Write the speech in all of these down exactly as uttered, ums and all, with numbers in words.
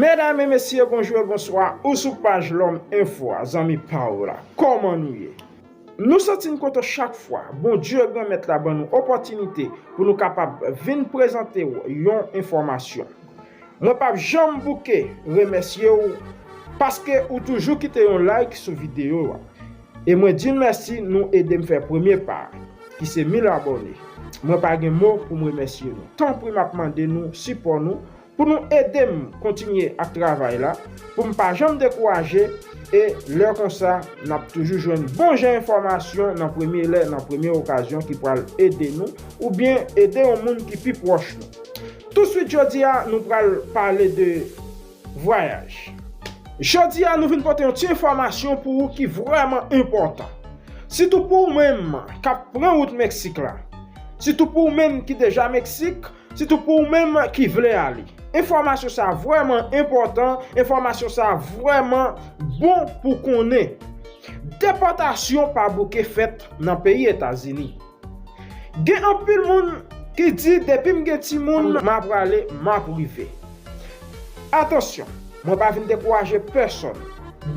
Medam e mesye, bonjou e bonswa. Ou sou paj Lòm Enfo a, zanmi pa w la. Kòman nou ye? Nou santi n kontan chak fwa Bondye Granmèt la ban nou opòtinite pou nou kapab vin prezante w yon enfòmasyon. Mwen p ap janm bouke remèsye w paske ou toujou kite yon like sou videyo a. E mwen di n mèsi, nou ede m fè premye pa, ki se mil abòne. Mwen pa gen mo pou m remèsye nou. Tanpri, m ap mande nou sipò nou pou nou ede m kontinye ak travay la, pou m pa janm dekouraje, e lè konsa, n ap toujou jwenn bon jan enfòmasyon nan premye lè, nan premye okazyon ki pral ede nou, oubyen ede yon moun ki pi pwòch nou. Touswit jodi a, nou pral pale de vwayaj. Jodi a, nou vin pote yon ti enfòmasyon pou ou ki vrèman enpòtan. Sitou pou ou menm k ap pran wout Meksik la. Sitou pou ou menm ki deja Meksik, sitou pou ou menm ki vle ale. Enfòmasyon sa a vrèman enpòtan, enfòmasyon sa a vrèman bon pou konnen. Depòtasyon pa bouke fèt nan peyi Etazini. Gen anpil moun ki di, "Depi m gen timoun, m ap prale, m ap rive." Atansyon, mwen pa vin dekouraje pèsonn.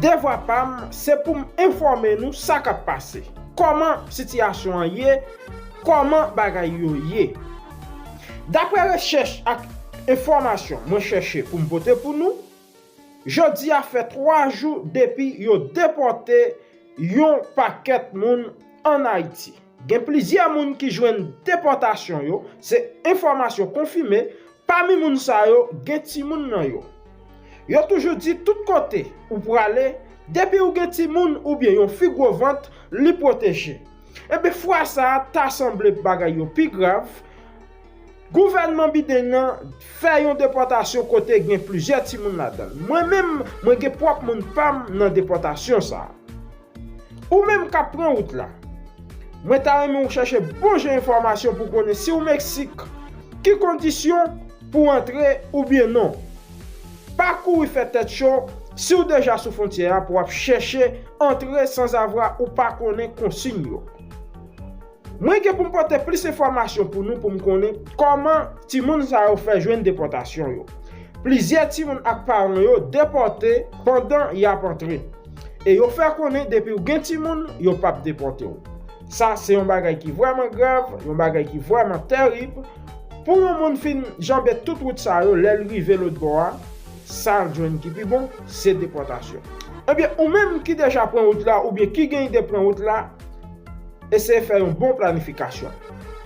Devwa pa m, se pou m enfòme nou sa k ap pase, kòman sitiyasyon an ye, kòman bagay yo ye. Daprè rechèch ak enfòmasyon mwen chèche pou m pote pou nou, jodi a fè twa jou depi yo depòte yon pakèt moun ann Ayiti. Gen plizyè moun ki jwenn depòtasyon yo, se enfòmasyon konfime, pami moun sa yo, gen timoun nan yo. Yo toujou di tout kote ou prale, depi ou gen timoun oubyen yon fi gwo vant, li pwoteje. Ebyen, fwa sa a, ta sanble bagay yo pi grav. Gouvènman Biden nan fè yon depòtasyon kote gen plizyè timoun ladan l. Mwen menm, mwen gen pwòp moun pa m nan depòtasyon sa a. Ou menm k ap pran wout la, mwen ta renmen w chèche bon jan enfòmasyon pou konnen si w Meksik, ki kondisyon pou antre oubyen non. Pa kouri fè tèt cho si w deja sou fwontyè a pou w ap chèche antre sanzavwa ou pa konnen konsiy yo. Mwen gen pou m pote plis enfòmasyon pou nou pou m konnen kòman timoun sa yo fè jwenn depòtasyon yo. Plizyè timoun ak paran yo depòte pandan y ap antre. E yo fè konnen depi w gen timoun, yo p ap depòte w. Sa se yon bagay ki vrèman grav, yon bagay ki vrèman tèrib. Pou yon moun fin janbe tout wout sa yo, lè l rive lòt bò a, sa l jwenn ki pi bon, se depòtasyon. Ebyen, ou menm ki deja pran wout la, oubyen ki gen ide pran wout la, eseye fè yon bon planifikasyon.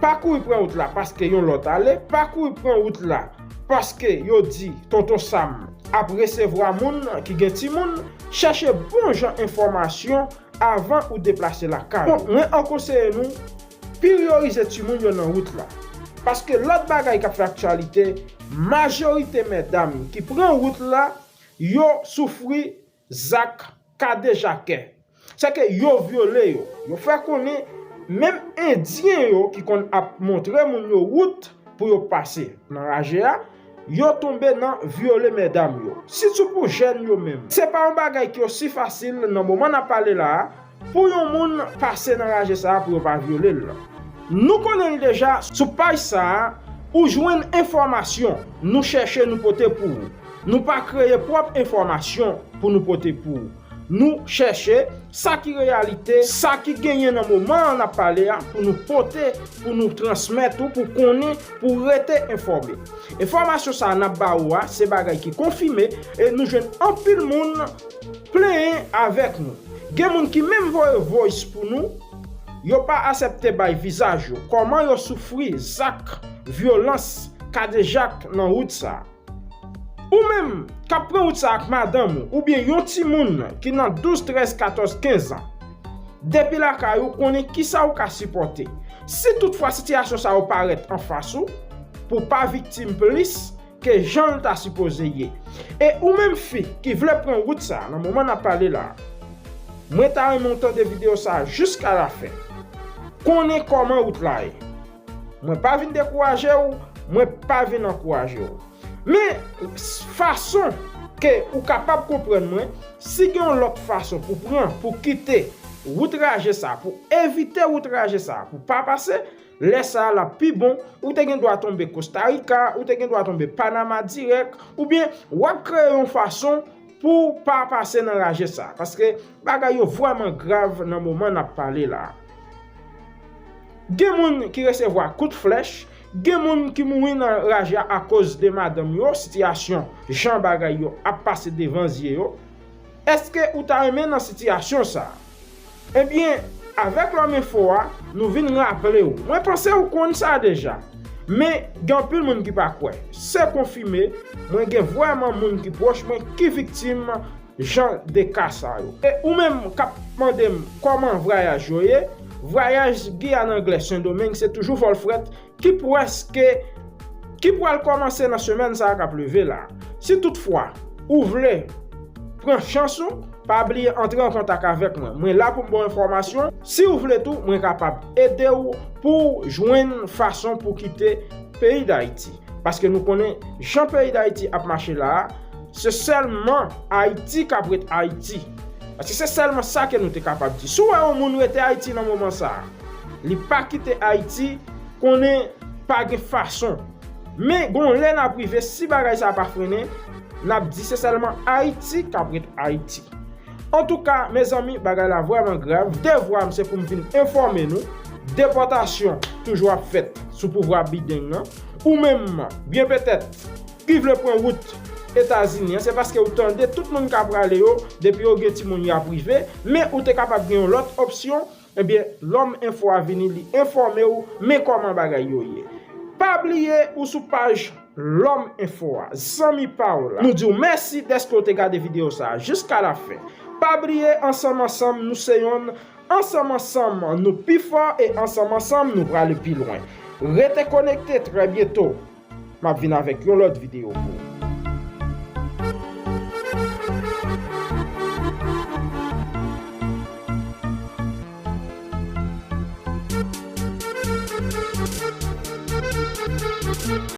Pa kouri pran wout la paske yon lòt ale, pa kouri pran wout la paske yo di Tonton Sam ap resevwa moun ki gen timoun, chèche bon jan enfòmasyon avan ou deplase lakay ou. Bon, mwen an konseye nou, priyorize timoun yo nan wout la. Paske lòt bagay k ap fè aktyalite, majorite medam ki pran wout la, yo soufri zak kadejakè. Se ke yo vyole yo. Yo fè konnen menm Endyen yo ki konn ap montre moun yo wout pou yo pase nan raje a, yo tonbe nan vyole medam yo. Sitou pou jèn yo menm. Se pa yon bagay ki osi fasil nan moman n ap pale la a, pou yon moun pase nan raje sa a pou yo pa vyole l. Nou konnen l deja, sou paj sa a, ou jwenn enfòmasyon nou chèche nou pote pou ou. Nou pa kreye pwòp enfòmasyon pou nou pote pou ou. Nou chèche sa ki reyalite, sa ki genyen nan moman an n ap pale a, pou nou pote, pou nou transmèt ou, pou konnen, pou rete enfòme. Enfòmasyon sa a n ap ba ou a, se bagay ki konfime, e nou jwenn anpil moun plenyen avèk nou. Gen moun ki menm voye voice pou nou, yo pa aksepte bay vizaj yo, kòman yo soufri zak vyolans kadejak nan wout sa a. Ou menm k ap pran wout sa ak madanm ou, oubyen yon timoun ki nan douz, trèz, katòz, kenz an, depi lakay ou konnen kisa ou ka sipòte. Si toutfwa sitiyasyon sa yo parèt anfas ou, pou w pa viktim plis ke jan l ta sipoze ye. E ou menm fi ki vle pran wout sa a nan moman n ap pale la a, mwen ta renmen w tande videyo sa a jiska lafen. Konnen kòman wout la ye. Mwen pa vin dekouraje w, mwen pa vin ankouraje w. Men, fason ke ou kapab konprann mwen, si gen yon lòt fason pou pran, pou kite wout raje sa, pou evite wout raje sa, pou pa pase, Lè sa a, l ap pi bon. Ou te gen dwa tonbe Costa Rica, ou te gen dwa tonbe Panama dirèk, oubyen w ap kreye yon fason pou w pa pase nan raje sa a. Paske bagay yo vrèman grav nan moman n ap pale la a. Gen moun ki resevwa kout flèch, gen moun ki mouri nan raje a akoz de madanm yo, sitiyasyon, jan bagay yo ap pase devan zye yo. Èske ou ta renmen nan sitiyasyon sa a? Ebyen, avèk Lòm Enfo a, nou vin raple w. Mwen panse ou konn sa deja. Men, gen anpil moun ki pa kwè. Se konfime, mwen gen vrèman moun ki pwòch mwen ki viktim jan de ka sa yo. E ou menm k ap mande m kòman vwayaj yo ye, vwayaj Giyàn Anglè Sendomeng se toujou vòl frèt ki prèske, ki pral kòmanse nan semèn sa a k ap rive la. Si toutfwa ou vle pran chans ou, pa bliye antre an kontak avèk mwen. Mwen la pou m ba w enfòmasyon. Si w vle tou, mwen kapab ede w pou w jwenn fason pou w kite peyi Dayiti. Paske nou konnen jan peyi Dayiti ap mache la a, se sèlman Ayiti k ap ret Ayiti. Paske se sèlman sa ke nou te kapab di. Si w wè yon moun rete Ayiti nan moman sa a, li pa kite Ayiti, konnen pa gen fason. Men, gon lè n ap rive, si bagay sa a pa frennen, n ap di se sèlman Ayiti k ap ret Ayiti. Antouka, mezanmi, bagay la vrèman grav. Devwa m se pou m vin enfòme nou. Depòtasyon toujou ap fèt sou pouvwa Biden nan. Ou menm, byen petèt, ki vle pran wout Etazini an, se paske ou tande tout moun k ap prale yo, depi yo gen timoun y ap rive, men ou te kapab gen yon lòt opsyon. Ebyen, Lòm Enfo a vini, li enfòme w, men kòman bagay yo ye. Pa bliye ou sou paj Lòm Enfo a, zanmi pa w la. Nou di w mèsi dèske w te gade videyo sa a jiska la fen. Pa bliye, ansanm ansanm, nou se yonn, ansanm ansanm, nou pi fò e ansanm ansanm, nou prale pi lwen. Rete konekte, trè byento, m ap vin avèk yon lòt videyo pou ou.